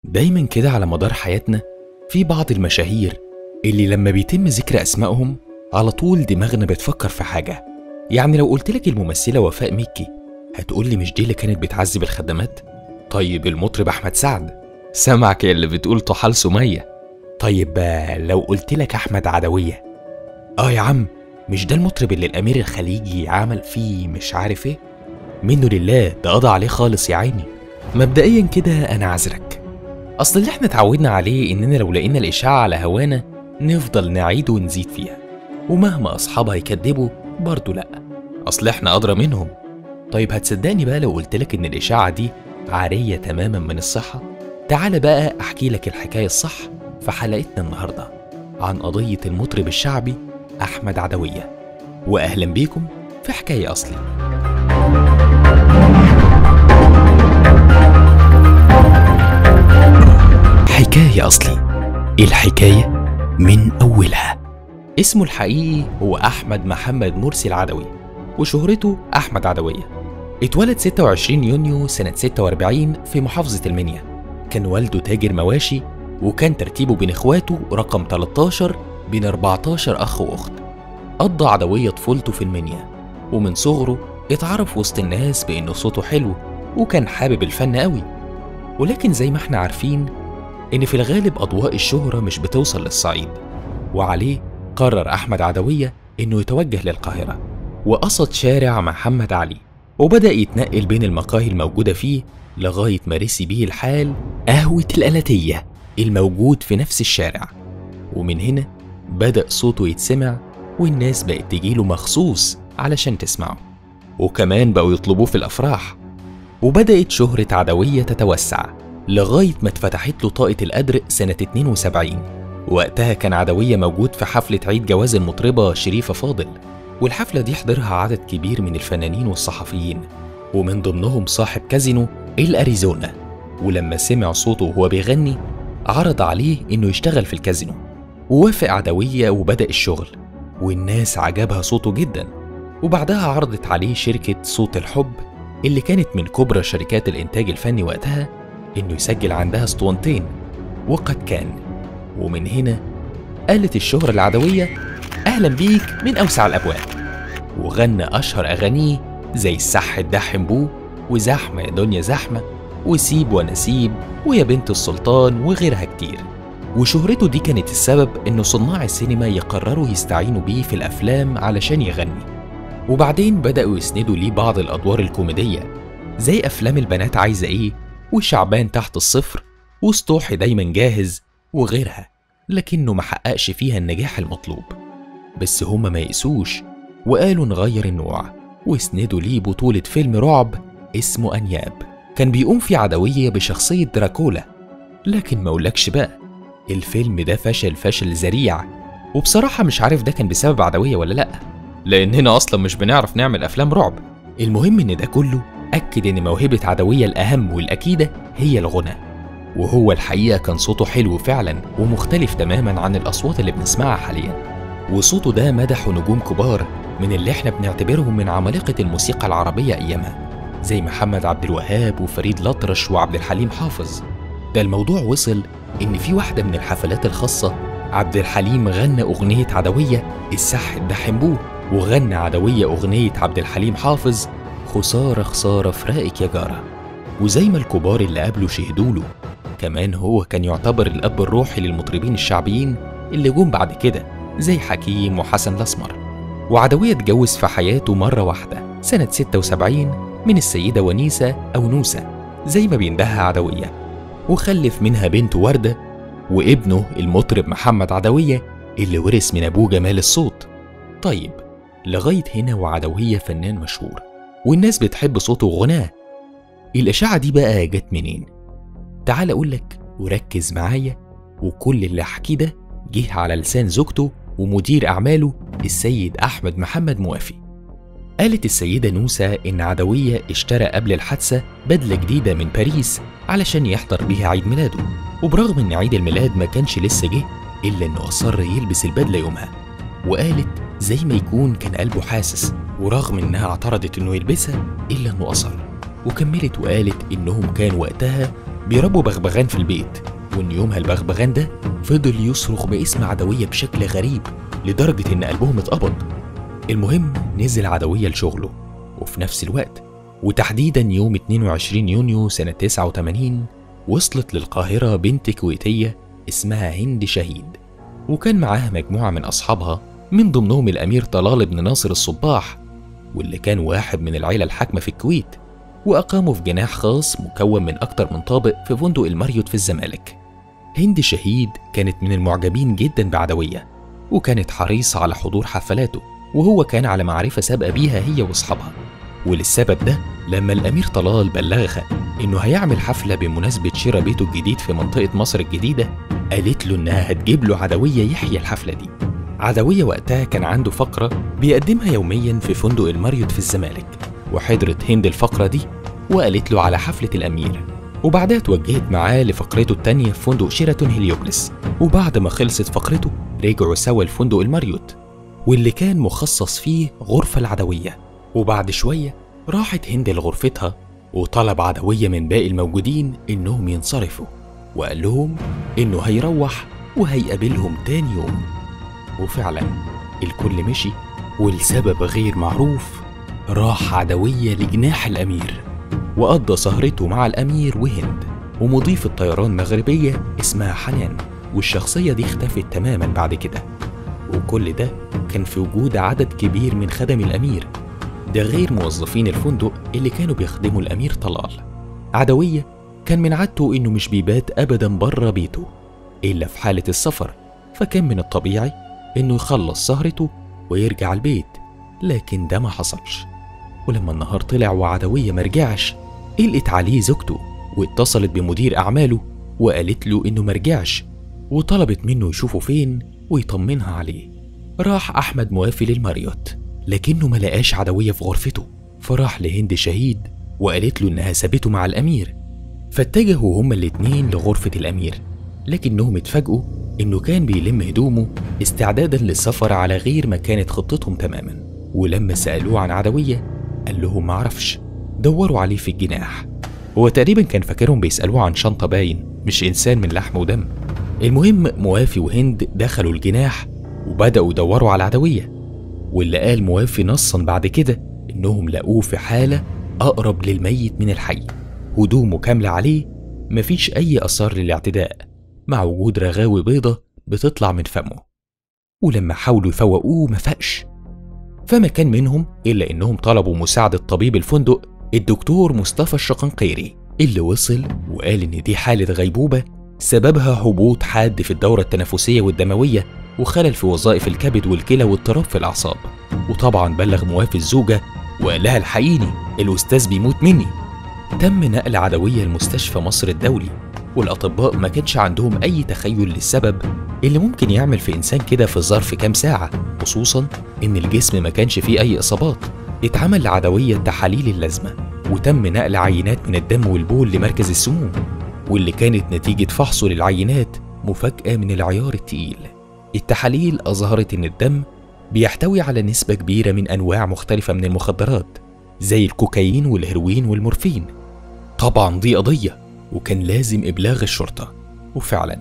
دايما كده على مدار حياتنا في بعض المشاهير اللي لما بيتم ذكر أسمائهم على طول دماغنا بتفكر في حاجة. يعني لو قلت لك الممثلة وفاء مكي هتقول لي مش دي اللي كانت بتعذب الخدامات؟ طيب المطرب أحمد سعد، سمعك اللي بتقول طحال سمية. طيب لو قلت لك أحمد عدوية، يا عم مش ده المطرب اللي الأمير الخليجي عمل فيه مش عارف ايه؟ منه لله، ده قضى عليه خالص يا عيني. مبدئيا كده أنا عذرك، أصل اللي احنا اتعودنا عليه إننا لو لقينا الإشاعة على هوانا نفضل نعيد ونزيد فيها، ومهما أصحابها يكذبوا برضه لأ، أصل احنا أدرى منهم. طيب هتصدقني بقى لو قلتلك إن الإشاعة دي عارية تماما من الصحة؟ تعال بقى أحكي لك الحكاية الصح في حلقتنا النهاردة عن قضية المطرب الشعبي أحمد عدوية. وأهلا بيكم في حكاية أصلي. حكاية أصلي، الحكاية من أولها. اسمه الحقيقي هو أحمد محمد مرسي العدوي، وشهرته أحمد عدوية. اتولد 26 يونيو سنة 46 في محافظة المنيا. كان والده تاجر مواشي، وكان ترتيبه بين إخواته رقم 13 بين 14 أخ وأخت. قضى عدوية طفولته في المنيا، ومن صغره اتعرف وسط الناس بإنه صوته حلو وكان حابب الفن قوي. ولكن زي ما احنا عارفين إن في الغالب أضواء الشهرة مش بتوصل للصعيد، وعليه قرر أحمد عدوية إنه يتوجه للقاهرة، وقصد شارع محمد علي، وبدأ يتنقل بين المقاهي الموجودة فيه لغاية ما رسي بيه الحال قهوة الألاتية الموجود في نفس الشارع. ومن هنا بدأ صوته يتسمع، والناس بقت تجيله مخصوص علشان تسمعه، وكمان بقوا يطلبوه في الأفراح. وبدأت شهرة عدوية تتوسع لغاية ما اتفتحت له طاقة القدر سنة 72. وقتها كان عدوية موجود في حفلة عيد جواز المطربة شريفة فاضل، والحفلة دي حضرها عدد كبير من الفنانين والصحفيين، ومن ضمنهم صاحب كازينو الأريزونا. ولما سمع صوته وهو بيغني عرض عليه إنه يشتغل في الكازينو، ووافق عدوية وبدأ الشغل، والناس عجبها صوته جدا. وبعدها عرضت عليه شركة صوت الحب اللي كانت من كبرى شركات الإنتاج الفني وقتها إنه يسجل عندها اسطوانتين، وقد كان. ومن هنا قالت الشهرة العدوية أهلا بيك من أوسع الأبواب، وغنى أشهر أغانيه زي السح الدحم بو، وزحمة يا دنيا زحمة، وسيب ونسيب، ويا بنت السلطان، وغيرها كتير. وشهرته دي كانت السبب إنه صناع السينما يقرروا يستعينوا بيه في الأفلام علشان يغني. وبعدين بدأوا يسندوا ليه بعض الأدوار الكوميدية زي أفلام البنات عايزة إيه، وشعبان تحت الصفر، وسطوحي دايما جاهز، وغيرها، لكنه ما حققش فيها النجاح المطلوب. بس هما ما يقسوش وقالوا نغير النوع، واسندوا ليه بطولة فيلم رعب اسمه أنياب، كان بيقوم فيه عدوية بشخصية دراكولا. لكن ما اقولكش بقى، الفيلم ده فشل فشل ذريع، وبصراحة مش عارف ده كان بسبب عدوية ولا لأ، لأننا أصلا مش بنعرف نعمل أفلام رعب. المهم إن ده كله أكد إن موهبة عدوية الأهم والأكيدة هي الغنى، وهو الحقيقة كان صوته حلو فعلا ومختلف تماما عن الأصوات اللي بنسمعها حاليا. وصوته ده مدحه نجوم كبار من اللي احنا بنعتبرهم من عمالقة الموسيقى العربية أيامها، زي محمد عبد الوهاب وفريد الأطرش وعبد الحليم حافظ. ده الموضوع وصل إن في واحدة من الحفلات الخاصة عبد الحليم غنى أغنية عدوية السح الدحم بوه، وغنى عدوية أغنية عبد الحليم حافظ خسارة خسارة فراقك يا جارة. وزي ما الكبار اللي قبله شهدوله، كمان هو كان يعتبر الأب الروحي للمطربين الشعبيين اللي جم بعد كده زي حكيم وحسن الأسمر. وعدوية اتجوز في حياته مرة واحدة سنة 76 من السيدة ونيسة أو نوسة زي ما بيندهها عدوية، وخلف منها بنته وردة، وابنه المطرب محمد عدوية اللي ورث من أبوه جمال الصوت. طيب لغاية هنا وعدوية فنان مشهور والناس بتحب صوته وغناه. الإشاعة دي بقى جت منين؟ تعال أقولك وركز معايا، وكل اللي أحكيه ده جه على لسان زوجته ومدير أعماله السيد أحمد محمد موافي. قالت السيدة نوسة إن عدوية اشترى قبل الحادثة بدلة جديدة من باريس علشان يحضر بيها عيد ميلاده، وبرغم إن عيد الميلاد ما كانش لسه جه إلا إنه أصر يلبس البدلة يومها. وقالت زي ما يكون كان قلبه حاسس، ورغم إنها اعترضت إنه يلبسها إلا إنه أصر. وكملت وقالت إنهم كان وقتها بيربوا بغبغان في البيت، وإن يومها البغبغان ده فضل يصرخ باسم عدوية بشكل غريب لدرجة إن قلبهم اتقبض. المهم نزل عدوية لشغله، وفي نفس الوقت وتحديدا يوم 22 يونيو سنة 89 وصلت للقاهرة بنت كويتية اسمها هند شهيد، وكان معاها مجموعة من أصحابها من ضمنهم الأمير طلال بن ناصر الصباح، واللي كان واحد من العيلة الحاكمة في الكويت، وأقاموا في جناح خاص مكون من أكتر من طابق في فندق الماريوت في الزمالك. هند شهيد كانت من المعجبين جدا بعدوية، وكانت حريصة على حضور حفلاته، وهو كان على معرفة سابقة بيها هي وأصحابها. وللسبب ده لما الأمير طلال بلغها إنه هيعمل حفلة بمناسبة شراء بيته الجديد في منطقة مصر الجديدة، قالت له إنها هتجيب له عدوية يحيى الحفلة دي. عدوية وقتها كان عنده فقرة بيقدمها يوميا في فندق الماريوت في الزمالك، وحضرت هند الفقرة دي وقالت له على حفلة الأمير، وبعدها توجهت معاه لفقرته التانية في فندق شيراتون هليوبلس. وبعد ما خلصت فقرته رجعوا سوا لفندق الماريوت، واللي كان مخصص فيه غرفة العدوية. وبعد شوية راحت هند لغرفتها، وطلب عدوية من باقي الموجودين إنهم ينصرفوا، وقال لهم إنه هيروح وهيقابلهم تاني يوم. وفعلا الكل مشي، والسبب غير معروف راح عدوية لجناح الأمير، وقضى سهرته مع الأمير وهند ومضيفة طيران مغربية اسمها حنان، والشخصية دي اختفت تماما بعد كده. وكل ده كان في وجود عدد كبير من خدم الأمير، ده غير موظفين الفندق اللي كانوا بيخدموا الأمير طلال. عدوية كان من عادته إنه مش بيبات أبدا بره بيته إلا في حالة السفر، فكان من الطبيعي إنه يخلص سهرته ويرجع البيت، لكن ده ما حصلش. ولما النهار طلع وعدوية مرجعش، قلقت عليه زوجته واتصلت بمدير أعماله وقالت له إنه مرجعش، وطلبت منه يشوفه فين ويطمنها عليه. راح أحمد موافي للماريوت، لكنه ما لقاش عدوية في غرفته، فراح لهند شهيد وقالت له إنها سابته مع الأمير. فاتجهوا هما الاتنين لغرفة الأمير، لكنهم اتفاجئوا إنه كان بيلم هدومه استعدادا للسفر على غير ما كانت خطتهم تماما. ولما سألوه عن عدوية قال لهم معرفش، دوروا عليه في الجناح. هو تقريبا كان فاكرهم بيسألوه عن شنطة باين، مش إنسان من لحم ودم. المهم موافي وهند دخلوا الجناح وبدأوا يدوروا على عدوية، واللي قال موافي نصا بعد كده إنهم لقوه في حالة أقرب للميت من الحي، هدومه كاملة عليه، مفيش أي آثار للاعتداء، مع وجود رغاوي بيضة بتطلع من فمه. ولما حاولوا يفوقوه مفقش، فما كان منهم إلا إنهم طلبوا مساعدة طبيب الفندق الدكتور مصطفى الشقنقيري، اللي وصل وقال إن دي حالة غيبوبة سببها هبوط حاد في الدورة التنفسية والدموية وخلل في وظائف الكبد والكلى واضطراب في الأعصاب. وطبعا بلغ موافي الزوجة وقال لها الحقيني، الأستاذ بيموت مني. تم نقل عدوية لمستشفى مصر الدولي، والأطباء ما كانش عندهم أي تخيل للسبب اللي ممكن يعمل في إنسان كده في ظرف كام ساعة، خصوصا إن الجسم ما كانش فيه أي إصابات. اتعمل لعدوية تحاليل اللازمة، وتم نقل عينات من الدم والبول لمركز السموم، واللي كانت نتيجة فحصه للعينات مفاجأة من العيار التقيل. التحاليل أظهرت إن الدم بيحتوي على نسبة كبيرة من أنواع مختلفة من المخدرات زي الكوكايين والهيروين والمورفين. طبعا دي قضية وكان لازم إبلاغ الشرطة، وفعلا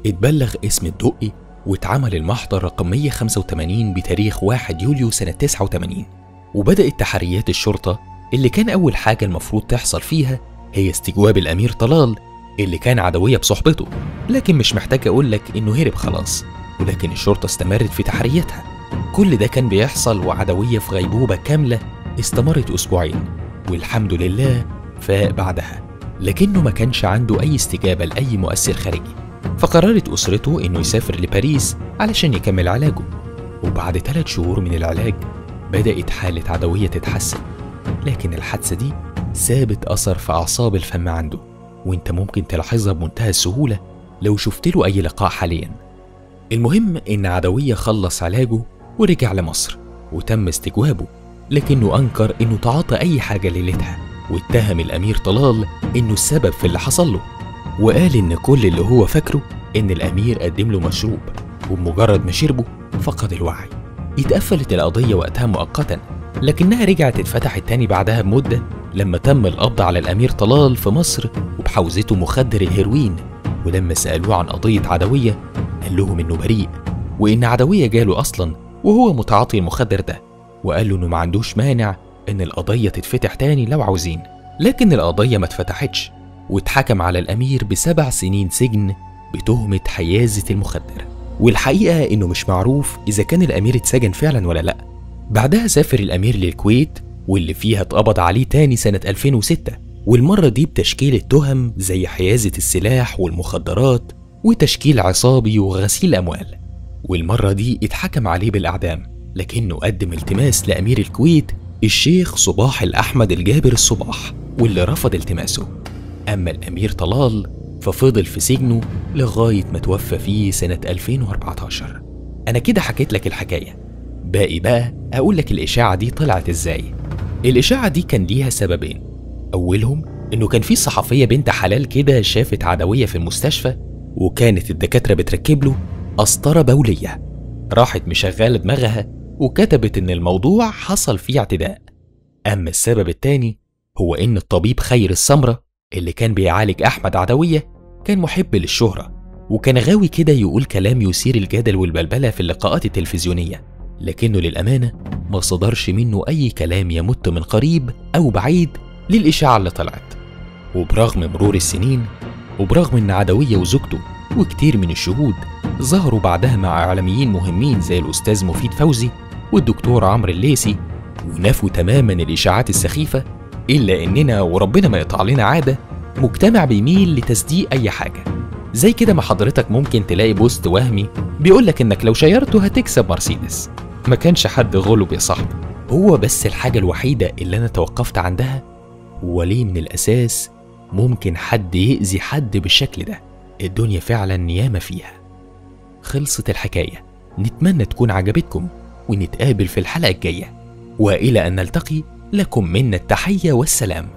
اتبلغ اسم الدقي واتعمل المحضر رقم 185 بتاريخ 1 يوليو سنة 89. وبدأت تحريات الشرطة اللي كان أول حاجة المفروض تحصل فيها هي استجواب الأمير طلال اللي كان عدوية بصحبته، لكن مش محتاج أقولك إنه هرب خلاص. ولكن الشرطة استمرت في تحرياتها. كل ده كان بيحصل وعدوية في غيبوبة كاملة استمرت أسبوعين، والحمد لله فاق بعدها، لكنه ما كانش عنده أي استجابة لأي مؤثر خارجي. فقررت أسرته إنه يسافر لباريس علشان يكمل علاجه. وبعد 3 شهور من العلاج بدأت حالة عدوية تتحسن، لكن الحادثة دي سابت أثر في أعصاب الفم عنده، وانت ممكن تلاحظها بمنتهى السهولة لو شفت له أي لقاء حاليا. المهم إن عدوية خلص علاجه ورجع لمصر وتم استجوابه، لكنه أنكر إنه تعاطى أي حاجة ليلتها، واتهم الأمير طلال إنه السبب في اللي حصل له، وقال إن كل اللي هو فاكره إن الأمير قدم له مشروب وبمجرد ما شربه فقد الوعي. اتقفلت القضية وقتها مؤقتا، لكنها رجعت اتفتحت تاني بعدها بمدة لما تم القبض على الأمير طلال في مصر وبحوزته مخدر الهيروين، ولما سألوه عن قضية عدوية قال لهم إنه بريء، وإن عدوية جاله أصلا وهو متعاطي المخدر ده، وقال له إنه ما عندوش مانع إن القضية تتفتح تاني لو عاوزين. لكن القضية ما اتفتحتش، واتحكم على الأمير ب7 سنين سجن بتهمة حيازة المخدر. والحقيقة إنه مش معروف إذا كان الأمير اتسجن فعلا ولا لأ. بعدها سافر الأمير للكويت، واللي فيها اتقبض عليه تاني سنة 2006، والمرة دي بتشكيل التهم زي حيازة السلاح والمخدرات وتشكيل عصابي وغسيل أموال. والمرة دي اتحكم عليه بالإعدام، لكنه قدم التماس لأمير الكويت الشيخ صباح الأحمد الجابر الصباح، واللي رفض التماسه. أما الأمير طلال ففضل في سجنه لغاية ما توفى فيه سنة 2014. أنا كده حكيت لك الحكاية، باقي بقى أقول لك الإشاعة دي طلعت إزاي. الإشاعة دي كان ليها سببين، أولهم إنه كان في صحفية بنت حلال كده شافت عدوية في المستشفى، وكانت الدكاترة بتركب له قسطرة بولية، راحت مشغلة دماغها وكتبت إن الموضوع حصل فيه اعتداء. أما السبب التاني هو إن الطبيب خير السمرة اللي كان بيعالج أحمد عدوية كان محب للشهرة، وكان غاوي كده يقول كلام يثير الجدل والبلبلة في اللقاءات التلفزيونية، لكنه للأمانة ما صدرش منه أي كلام يمت من قريب أو بعيد للإشاعة اللي طلعت. وبرغم مرور السنين، وبرغم إن عدوية وزوجته وكتير من الشهود ظهروا بعدها مع إعلاميين مهمين زي الأستاذ مفيد فوزي والدكتور عمرو الليثي ونفوا تماما الإشاعات السخيفة، إلا إننا وربنا ما يقطع لنا عادة مجتمع بيميل لتصديق أي حاجة. زي كده ما حضرتك ممكن تلاقي post وهمي بيقولك إنك لو شيرته هتكسب مرسيدس. ما كانش حد غلب يا صاحبي. هو بس الحاجة الوحيدة اللي أنا توقفت عندها هو ليه من الأساس ممكن حد يأذي حد بالشكل ده؟ الدنيا فعلا ياما فيها. خلصت الحكاية، نتمنى تكون عجبتكم، ونتقابل في الحلقة الجاية، وإلى أن نلتقي لكم منا التحية والسلام.